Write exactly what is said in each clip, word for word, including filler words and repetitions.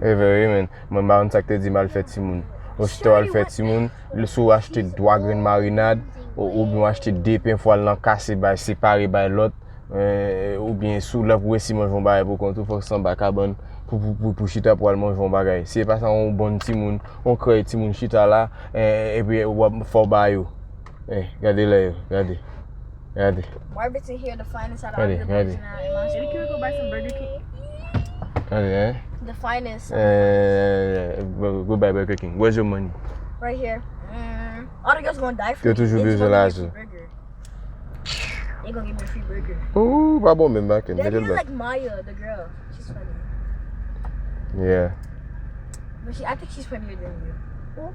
Ever, wi, men. Mwen, m pa konn sa k te di m al fè timoun. Ou chita w al fè timoun, si w achte twa grenn marinad, ou, oubyen w achte de pen, fò w al nan kase, bay, separe, bay lòt, eh, oubyen si w la pou resi manje yon bagay pou kont ou, fòk se anba kabann pou, pou, pou, pou chita pou al manje yon bagay. Si e pa sa, yon bon timoun, yon krèy timoun chita la, eh, epi w ap fè w ba yo. Eh, gade lè yo, gade. Gade. Marvin's in here, the finest out of all the places in Atlanta. Maybe can we go buy some Burger King? Gade, eh? The finest. Eh, go, go buy Burger King. Where's your money? Right here. Mm. All the girls gonna die for me. Yo toujou bezwen lajan. They gonna give me a free burger. Ooh, pa bon menm, back in. Mete l back. Like Maya, the girl. She's funny. Yeah. But she, I think she's funnier than you. Ooh.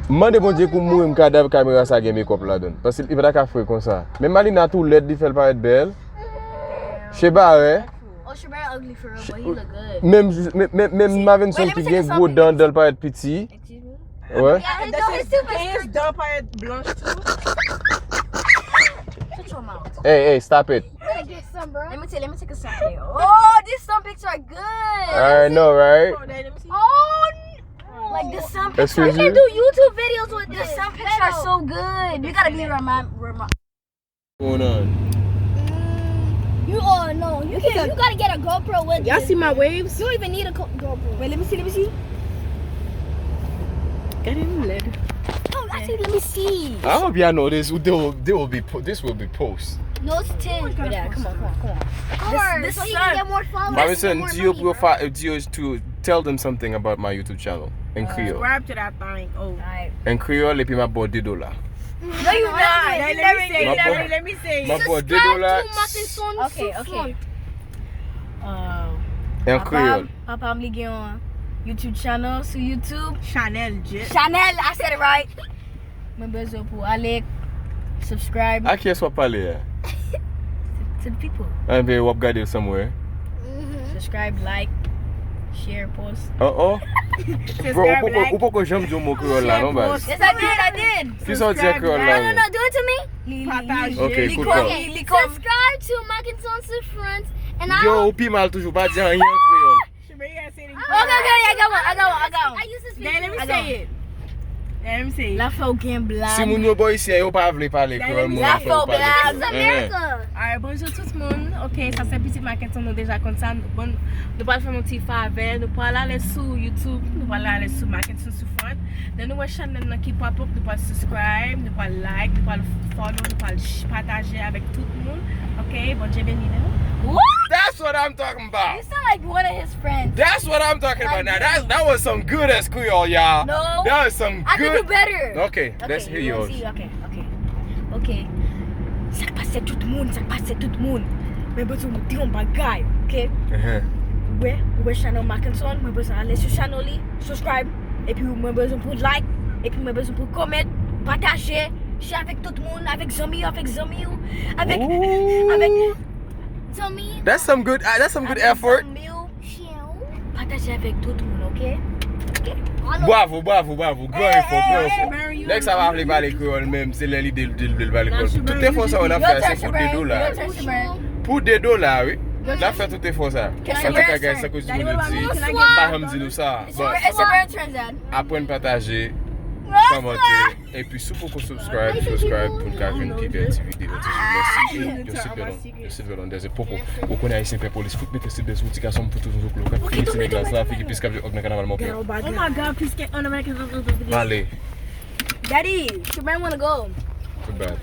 M mande Bondye kou m mouri m ka dab kamera sa gen makeup ladan. Paske li pa ta ka fre konsa. Men Malina tou lèd, li fè l parèt bèl. Shebare. Oh, Shebare ugly for real, but he look good. Menm, menm, menm, menm Mavenson ki gen gwo dan, dan l parèt piti. Excuse me? Ouais. Yeah, his dan parèt blanch too. Shut your mouth. Hey, hey, stop it. Let me take, let me take a selfie. Oh, these sun pics are good. I know, right? Oh, n-, like the sun pics are. Excuse you? We can do YouTube videos with this. The sun pics are so good. You gotta be around my, around my. Going on? Mm, you, oh no, you can, you gotta get a GoPro with this. Y'all see my waves? You don't even need a co-, GoPro. Wait, let me see, let me see. Got him led. Oh, I see, let me see. I hope y'all know this. They will, they will be po-, this will be post. No, it's ten. Come on, come on, come on, come on. Of course, so he can get more followers. Mami, send to your profile, to your, to tell them something about my YouTube channel in Creole. Subscribe to that thing. Oh. Alright. En kreyòl, epi m ap ba w de dola. No, you not. Let me say it. Let me say it. M ap ba w de dola. Subscribe to Mackenson Souffrant. Okay, okay. Uh, en kreyòl. Papa m, papa m, li gen yon YouTube channel sou YouTube. Chanel, je. Chanel, I said it right. Mwen bezwen pou ale subscribe. A kiyès w ap pale a? To the people. Enben, w ap gade l somewhere. Subscribe, like, share, post. Oh, oh. Bro, ou poko, ou poko janm di yon mo kreyòl la, non, baz? Yes, I did, I did. Kisa w di an kreyòl la, menm? No, no, no, do it to me. Pataje. Ok, li kout kòb. Subscribe to Mackenson Souffrant and I. Yo, ou pi mal toujou, pa di anyen an kreyòl. Okay, okay, I got one, I got one, I got one. I use this. Then let me say it. Let me say it. La fè w gen blag. Si moun yo bò isi a, yo pa vle pale kreyòl, moun la fè w pale kreyòl. This is America. Alright, bonjou tout moun. Ok, sa se pitit Mackenson, nou deja konn sa. Bon, nou pral fè yon ti favè. Nou pral ale sou YouTube, nou pral ale sou Mackenson Souffrant. Lè nou wè chanèl nan ki pop up, nou pral subscribe, nou pral like, nou pral follow, nou pral ch-, pataje avèk tout moun. Ok, Bondye beni nou. What? That's what I'm talking about. You sound like one of his friends. That's what I'm talking about now. That, that was some good ass Creole, y'all. No. That was some good. I can do better. Okay, let's hear yours. Okay, okay, okay. Sa k pase tout moun, sa k pase tout moun. Mwen bezwen di yon bagay, ok? Ou wè, ou wè channel Mackenson, mwen bezwen ale sou channel li, subscribe, epi mwen bezwen pou like, epi mwen bezwen pou comment, pataje, share avèk tout moun, avèk zanmi, avèk zanmi w, avèk, avèk zanmi. That's some good, uh, that's some good effort. Pataje avèk tout moun, ok? Bravo, bravo, bravo. Gran efò, gran efò. Nèg sa pa vle pale kreyòl menm, se lè li de, de, de pale kreyòl. Tout efò sa yo l ap fè a, se pou de dola. Pou de dola, wi. L ap fè tout efò sa. Antouka, guys, sa koz moun yo di, m pa janm di nou sa. Bon, aprann pataje, kòmante. Epi si w poko subscribe, subscribe pou n ka jwenn pi bèl ti videyo toujou. Mèsi. Yo sit bèl on, yo sit bèl on dèzè popo. Ou konnen ayisyen pè polis, fout mete sit bèl sou ti gason m pou tout zoklo k ap fini sou nèg la sa, figi pis k ap jwe òg nan kanaval mòpè. Oh my God, please get on the mic. Male. Daddy, Shabari wanna go. Too bad.